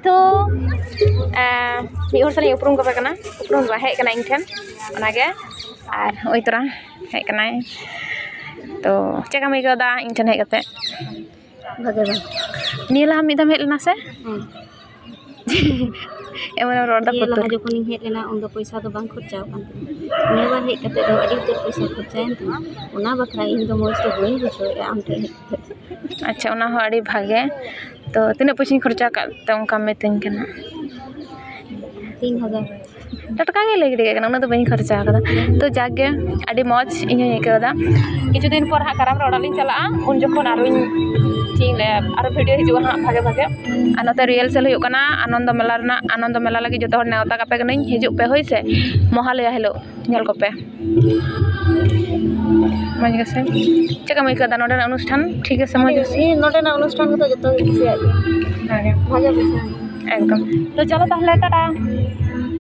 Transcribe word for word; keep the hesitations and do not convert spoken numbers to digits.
ᱛᱚ ᱢᱤᱫ ᱦᱚᱲ ᱥᱟᱞᱟᱜ ᱤᱧ ᱩᱯᱨᱩᱢ ᱠᱟᱯᱮ ᱠᱟᱱᱟ, ᱩᱯᱨᱩᱢ ᱫᱚ ᱵᱟᱝ, ᱦᱮᱡ ᱠᱟᱱᱟ ᱤᱧ ᱴᱷᱮᱱ, ᱚᱱᱟᱜᱮ᱾ ᱟᱨ ᱱᱚᱜᱼᱚᱭ ᱛᱚᱨᱟ ᱦᱮᱡ ᱠᱟᱱᱟᱭ᱾ ᱛᱚ ᱪᱮᱫ ᱮᱢ ᱟᱹᱭᱠᱟᱹᱣ ᱮᱫᱟ ᱤᱧ ᱴᱷᱮᱱ ᱦᱮᱡ ᱠᱟᱛᱮ? ᱵᱷᱟᱜᱮ ᱵᱟᱝ᱾ ᱱᱤᱭᱟᱹ ᱞᱟᱦᱟ ᱢᱤᱫ ᱫᱷᱟᱣ ᱦᱮᱡ ᱞᱮᱱᱟ ᱥᱮ? ᱦᱮᱸ᱾ ᱮᱢᱚᱱ ᱮᱢ ᱨᱚᱲ ᱮᱫᱟ ᱱᱤᱭᱟᱹ ᱞᱟᱦᱟ ᱯᱩᱛᱩᱞ᱾ ᱡᱚᱠᱷᱚᱱᱤᱧ ᱦᱮᱡ ᱞᱮᱱᱟ, ᱩᱱᱫᱚ ᱯᱚᱭᱥᱟ ᱫᱚ ᱵᱟᱝ ᱠᱷᱚᱨᱪᱟᱣ ᱠᱟᱱ ᱛᱤᱧᱟᱹ᱾ ᱱᱤᱭᱟᱹ ᱵᱟᱨ ᱦᱮᱡ ᱠᱟᱛᱮ ᱫᱚ ᱟᱹᱰᱤ ᱩᱛᱟᱹᱨ ᱯᱚᱭᱥᱟ ᱠᱷᱚᱨᱪᱟᱭᱮᱱ ᱛᱤᱧᱟᱹ᱾ ᱚᱱᱟ ᱵᱟᱠᱷᱨᱟ ᱤᱧ ᱫᱚ ᱢᱚᱡᱽ ᱫᱚ ᱵᱟᱹᱧ ᱵᱩᱡᱷᱟᱹᱣᱮᱫᱼᱟ ᱟᱢ ᱴᱷᱮᱱ ᱦᱮᱡ ᱠᱟᱛᱮ᱾ ᱟᱪᱪᱷᱟ, ᱚᱱᱟ ᱦᱚᱸ ᱟᱹᱰᱤ ᱵᱷᱟᱜᱮ᱾ ᱛᱚ ᱛᱤᱱᱟᱹᱜ ᱯᱚᱭᱥᱟᱧ ᱠᱷᱚᱨᱪᱟ ᱟᱠᱟᱫ ᱛᱮ ᱚᱱᱠᱟᱢ ᱢᱤᱛᱟᱹᱧ ᱠᱟᱱᱟ? ᱛᱤᱱ ᱦᱟᱡᱟᱨ᱾ ᱴᱟᱴᱠᱟ ᱜᱮ ᱞᱟᱹᱭ ᱜᱤᱰᱤ ᱠᱟᱜ ᱠᱟᱱᱟ, ᱩᱱᱟᱹᱜ ᱫᱚ ᱵᱟᱹᱧ ᱠᱷᱚᱨᱪᱟ ᱟᱠᱟᱫᱟ᱾ ᱛᱚ ᱡᱟᱠ ᱜᱮ, ᱟᱹᱰᱤ ᱢᱚᱡᱽ ᱤᱧ ᱦᱚᱸᱧ ᱟᱹᱭᱠᱟᱹᱣ ᱮᱫᱟ᱾ ᱠᱤᱪᱷᱩ ᱫᱤᱱ ᱯᱚᱨ ᱦᱟᱸᱜ ᱠᱟᱨᱟᱢ ᱨᱮ ᱚᱲᱟᱜ ᱞᱤᱧ ᱪᱟᱞᱟᱜᱼᱟ, ᱩᱱ ᱡᱚᱠᱷᱚᱱ ᱟᱨᱚᱧ ᱪᱮᱫ ᱤᱧ ᱞᱟᱹᱭᱟ, ᱟᱨᱚ ᱵᱷᱤᱰᱤᱭᱳ ᱦᱤᱡᱩᱜᱼᱟ ᱦᱟᱸᱜ ᱵᱷᱟᱜᱮ ᱵᱷᱟᱜᱮ᱾ ᱟᱨ ᱱᱚᱛᱮ ᱨᱤᱦᱟᱨᱥᱮᱞ ᱦᱩᱭᱩᱜ ᱠᱟᱱᱟ ᱟᱱᱚᱱᱫᱚ ᱢᱮᱞᱟ ᱨᱮᱱᱟᱜ, ᱟᱱᱚᱱᱫᱚ ᱢᱮᱞᱟ ᱞᱟᱹᱜᱤᱫ ᱡᱚᱛᱚ ᱦᱚᱲ ᱱᱮᱣᱛᱟ ᱠᱟᱯᱮ ᱠᱟᱹᱱᱟᱹᱧ, ᱦᱤᱡᱩᱜ ᱯᱮ ᱦᱳᱭ ᱥᱮ, ᱢᱚᱦᱟᱞᱚᱭᱟ ᱦᱤᱞᱳᱜ ᱧᱮᱞ ᱠᱚᱯᱮ᱾ ᱢᱚᱡᱽ ᱜᱮᱥᱮ? ᱪᱮᱫ ᱞᱮᱠᱟᱢ ᱟᱹᱭᱠᱟᱹᱣ ᱮᱫᱟ ᱱᱚᱰᱮᱱᱟᱜ ᱚᱱᱩᱥᱴᱷᱟᱱ? ᱴᱷᱤᱠ ᱜᱮᱥᱮ ᱢᱚᱡᱽ ᱜᱮᱥᱮ? ᱤᱧ ᱱᱚᱰᱮᱱᱟᱜ ᱚᱱᱩᱥᱴᱷᱟᱱ ᱠᱚᱫᱚ ᱡᱚᱛᱚ ᱜᱤᱧ ᱠᱩᱥᱤᱭᱟᱜ ᱜᱮᱭᱟ᱾ ᱦᱮᱸ᱾ ᱵᱷᱟᱜᱮ ᱵᱩᱡᱷᱟᱹᱣ ᱮᱱᱟ᱾ ᱮᱠᱫᱚᱢ᱾ ᱛᱚ ᱪᱚᱞᱚ ᱛᱟᱦᱚᱞᱮ, ᱴᱟᱴᱟ᱾